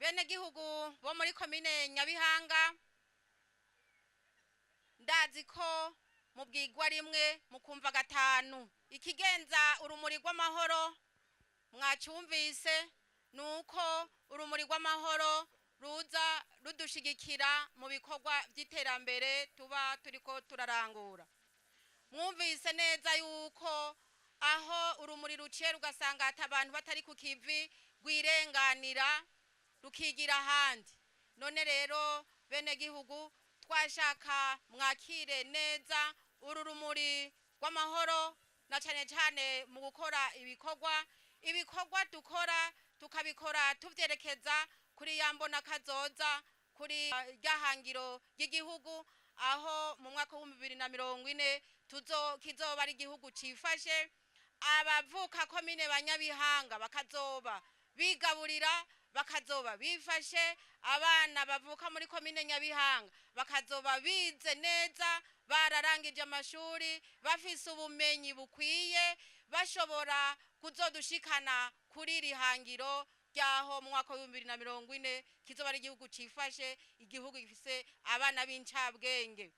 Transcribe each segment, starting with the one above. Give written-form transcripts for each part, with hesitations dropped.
Bene gihugu bo muri komine Nyabihanga, ndazi ko mubwigwa rimwe mukumva gatanu. Ikigenza urumuri rw'amahoro mwacyumvise, nuko urumuri rw'amahoro ruza rudushigikira mu bikorwa by'iterambere tuba turiko turarangura. Mwumvise neza yuko aho urumuri ruciye rugasanga ati abantu batari ku kivi, rwirenganira rukigira ahandi. None rero bene gihugu, twashaka mwakire neza uru rumuri rw'amahoro, na cyane cyane mu gukora ibikorwa. Ibikorwa dukora tukabikora tuvyerekeza kuri ya mbona kazoza, kuri rya hangiro ry'igihugu, aho mu mwaka wa 2040 tuzo kizoba ari igihugu cifashe, abavuka komine Banyabihanga bakazoba bigaburira, bakazoba bifashe, abana bavuka muri komine Nyabihanga bakazoba bize neza, bararangije amashuri, bafise ubumenyi bukwiye, bashobora kuzodushikana kuri iri hangiro ryaho mu mwaka wa 2040 kizoba ari igihugu cifashe, igihugu gifise abana b'incabwenge.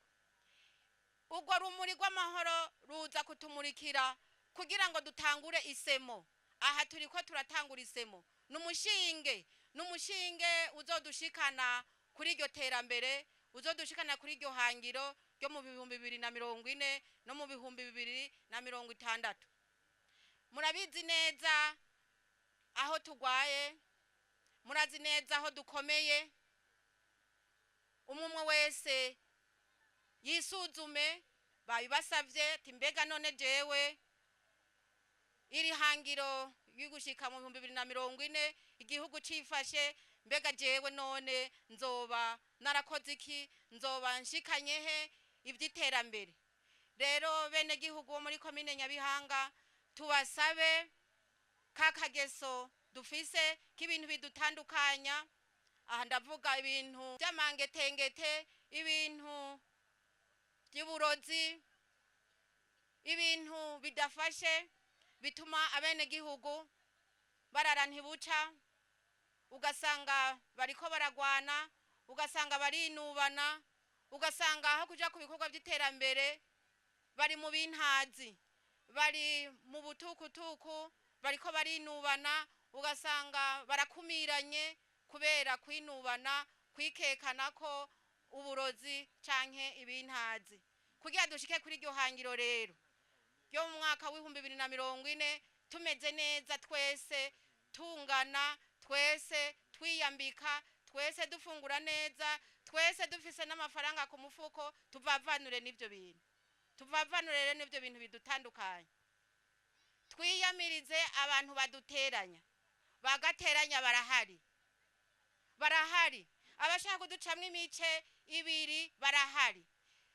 Urwo rumuri rw'amahoro ruza kutumurikira kugira ngo dutangure isemo. Aha turiko turatangura isemo, n'umushinge, n'umushinge uzodushikana kuri iryo terambere, uzodushikana kuri iryo hangiro ryo mu 2040 no mu 2060. Murabizi neza aho tugwaye, murazi neza aho dukomeye. Umwe wese yisuzume, babibasavye ati: "Mbega none jewe iri hangiro y'ugushika mu 2040 igihugu cifashe, mbega jewe none nzoba narakoze iki? Nzoba nshikanye he ivy'iterambere?" Rero bene gihugu bo muri komine Nyabihanga, tubasabe ka kageso dufise k'ibintu bidutandukanya. Aha ndavuga ibintu by'amangetengete, ibintu by'uburozi, ibintu bidafashe bituma abenegihugu barara ntibuca, ugasanga bariko baragwana, ugasanga barinubana, ugasanga aho kuja ku bikorwa by'iterambere bari mu bintazi, bari mu butukutuku, bariko barinubana, ugasanga barakumiranye kubera kwinubana, kwikekana ko uburozi canke ibintazi. Kugira dushike kuri iryo hangiro rero ryo mu mwaka wa 2040 tumeze neza twese, tungana twese, twiyambika twese, dufungura neza twese, dufise n'amafaranga ku mufuko, tuvavanure n'ivyo bintu, tuvavanure rero n'ivyo bintu bidutandukanye, twiyamirize abantu baduteranya. Bagateranya barahari, barahari. Abashaka kuducamwo imice ibiri barahari.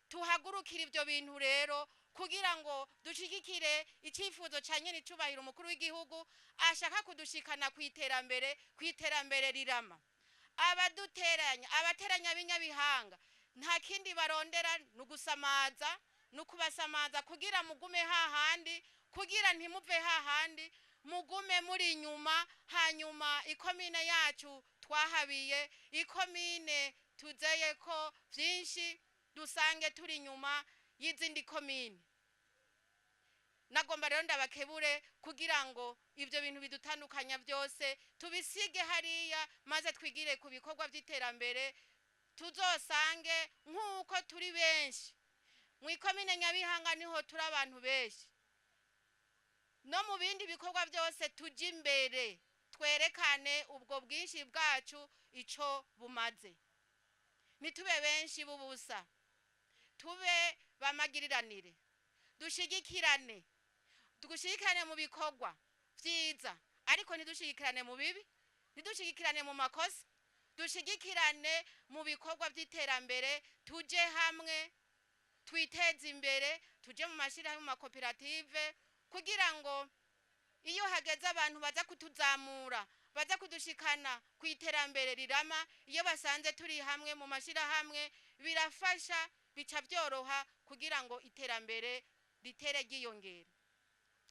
Tuhagurukire ivyo bintu rero kugira ngo dushigikire icyifuzo ca nyene icubahiro umukuru w'igihugu ashaka kudushikana ku iterambere, ku iterambere rirama. Abaduteranya, abateranya b'inyabihanga, nta kindi barondera ni ugusamaza, ni ukubasamaza kugira mugume hahandi, kugira ntimuve hahandi, mugume muri inyuma. Hanyuma ikomine yacu twahabiye, ikomine tuzeye ko vyinshi, dusange turi inyuma y'izindi komine. Nagomba rero ndabakebure kugira ngo ibyo bintu bidutandukanya byose tubisige hariya, maze twigire ku bikorwa by'iterambere, tuzosange nk'uko turi benshi mu ikomine Nyabihanga, niho turi abantu benshi, no mu bindi bikorwa byose tujye imbere, twerekane ubwo bwinshi bwacu ico bumaze. Ntitube benshi b'ubusa, tube bamagiriranire, dushigikirane, dushigikirane mu bikorwa vyiza, ariko ntidushigikirane mu bibi, ntidushigikirane mu makosa, dushigikirane mu bikorwa by'iterambere. Tuje hamwe twiteze imbere, tuje mu mashyirahamwe, mu makoperative, kugira ngo iyo hageze abantu baza kutuzamura, baza kudushikana ku iterambere rirama, iyo basanze turi hamwe mu mashyirahamwe birafasha, bica byoroha kugira ngo iterambere ritere ryiyongera.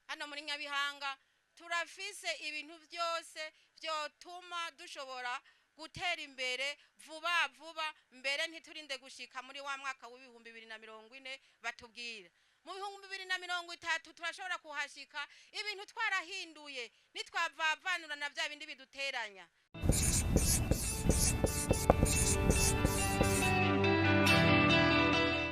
Hano muri Nyabihanga turafise ibintu byose byotuma dushobora. gutera imbere vuba vuba, mbere ntiturinde gushika muri wa mwaka w'2040 batubwira. Mu 2030 turashobora kuhashika ibintu twarahinduye, nitwavavanura na bya bindi biduteranya.